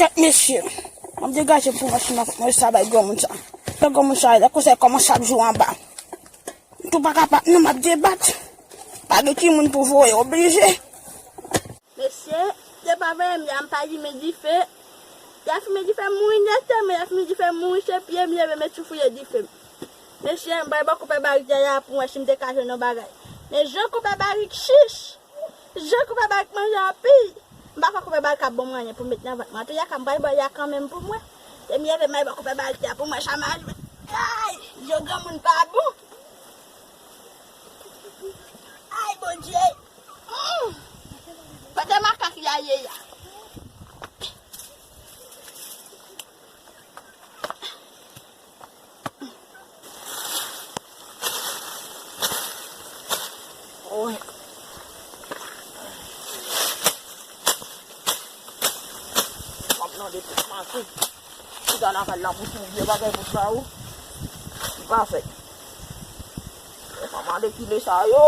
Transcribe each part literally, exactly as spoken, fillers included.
Kèt mesye, m ap degaje pou mwen, sinon mwen sa bay granmoun sa. Lè granmoun sa, lè konsa kòmanse ap jwe anba. M tou pa kapab non, m ap debat. Pa gen timoun pou voye, oblije. Mesye, se pa vre, m ya m pa limen dife. Y a fimen dife m mouri nèt, men y a fimen dife m mouri se pye m leve met sou fouye dife m. Mesye, m pral ba konpè Barik djay la pou m wè si m te ka jwenn yon bagay. Men jan konpè Barik chich, jan konpè Barik manje anpil. M pa kwè konpè Barik ap ban mwen anyen pou m met nan vant mwen. Antoulèka, m pral ba l la kanmenm pou mwen. Se m leve m al ba konpè Barik la pou m wè sa m a jwenn. Ay, je granmoun pa bon. Ay, Bondye. Mm. Kote makak la ye a? Oy. M ap mande tout maten. Chita nan kay la pou tou vye bagay pou sa ou. Li pa fèt. Fò mande kile sa yo.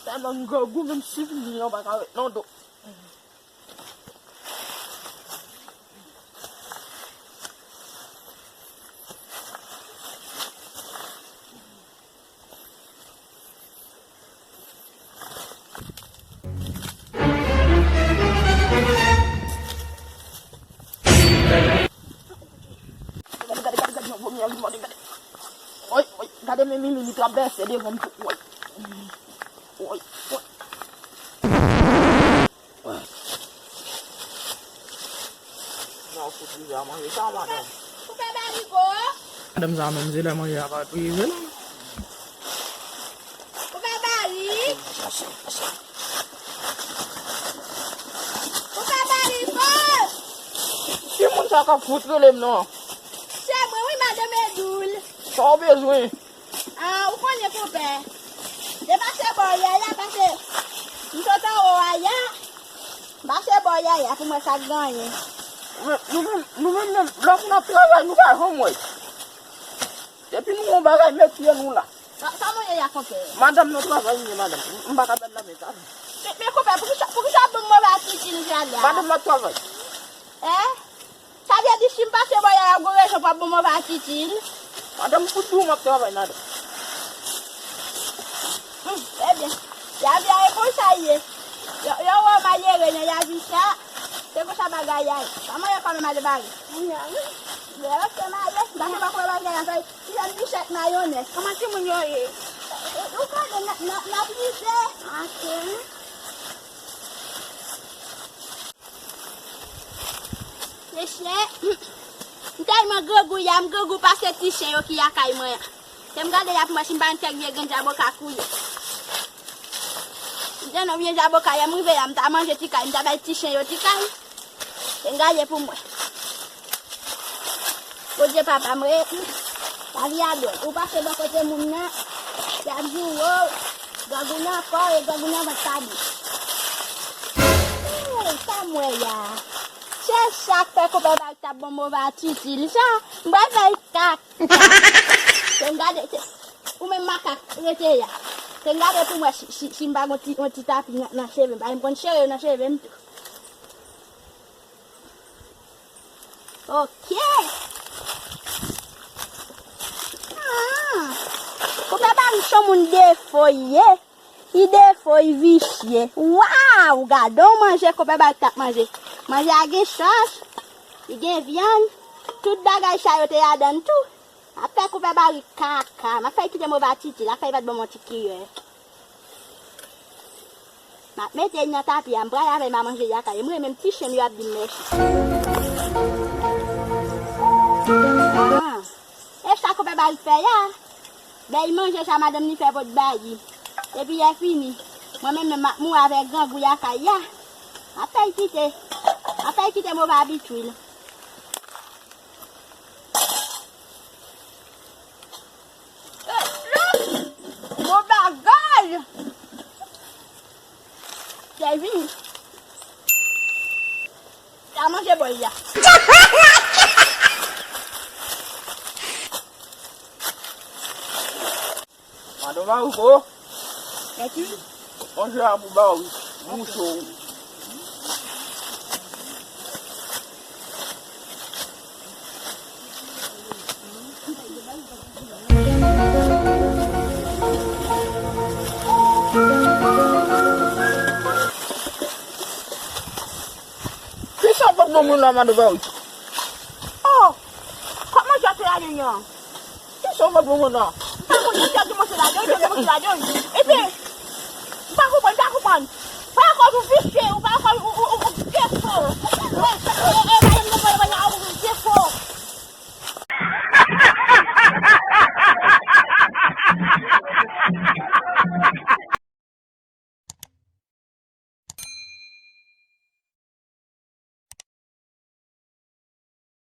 Tèlman m grangou, menm si vini an pa ka ret nan do. Gade, gade, gade, gade, yon gwo miyò vin mòde, gade. Woy, woy, gade men Mimi, li travèse devan m tou, woy. Woy, woy. Nan w fout rive a manje sa, madanm. Ou fè bariko? Madanm sa menm, se lè manje a pa rive la. Ou fè bari? Ou fè bari, boss? Ki moun sa k ap fout rele m nan? Se mwen, wi, madanm Edoul. Sa w bezwen? Ah, ou konnen, konpè. Te pase bò yè a, pase. M sot anwo a yè. M pase bò yè a pou m wè sa k genyen. Nou menm, nou menm, menm, lè moun ap travay, nou pa janm wè. Depi nou yon bagay, met pye nou la. Sa, sa mwen ye a, konpè? Madanm nan travay, m ye madanm. M pa ka bèl la, men sa. Men, men konpè, poukisa, poukisa w ap ban m move atitid jan la? Madanm nan travay. Hein? Sa vle di si m pase bò yè a, gon rezon pou w ap ban m move atitid? Madanm, pou di w m ap travay, madanm. Hmm, ebyen, lavi a e konsa l ye. Yo, yo wè w malere nan lavi sa, se konsa bagay la ye. Pa mwen yo kòm malere. Lè yo se malere, m pa se pa kòman bagay la fè. Ti jèn ti chèk mayonèz. Kòman timoun yo ye? Ou, ou konnen n ap, n ap, n ap rive. Ok. Mesye, m tèlman grangou ya, m grangou pase ti chen yo ki lakay mwen an. Te m gade ya pou mwen si m pa gen kèk vye grenn zaboka kouye. M te nan vye zaboka ya, m rive ya, m ta manje ti kay, m ta bay ti chen yo ti kay. Te m gade pou mwen. Bondye papa m, re-, lavi a dwòl. Ou pase bò kote moun nan, y ap di w, o, grangou nan kò e grangou nan vant pa di. Hey, sa m wè ya. Se sa k fè konpè Barik t ap ban m move atitid sa. M pral fè l kaka. Te m gade, te, ou menm makak rete ya. Te m gade pou m wè si, si, si m pa gon ti, yon ti tapi nan, nan cheve m. Paske m konn cheve yo nan cheve m tou. Ok. Ah. Konpè Barik se yon moun defo ye. Li defo, li visye. Waw, gade yon manje konpè Barik t ap manje. Manje a gen sòs, li gen vyann, tout bagay sa yo te ladan l tou. M ap fè konpè Barik kaka, m ap fè l kite move atitid, m ap fè l pa t ban m yon ti kiyè. M ap mete l nan tapi a, m prale avè l, m a manje lakay. M renmen m ti chen m yo ap di m mèsi. Ah, e sa konpè Barik fè ya? Bèl manje sa madanm li fè pot ba li. Epi lè fini, mwen menm, menm m ap mouri avèk grangou lakay la. M ap fè l kite, m ap fè l kite move abitid. Bon bagay! Kevin, sa manje bòl la. Madan Mariko. Mèsi. Manje a pou ba w, wi. Mouche w. Bon moun la, madan Paris. Oh! Kòman jwèt la, Nyanyan? Ki sa w fè pou moun la? Sa moun ki jwèt ki monte ladan, ki monte ladan.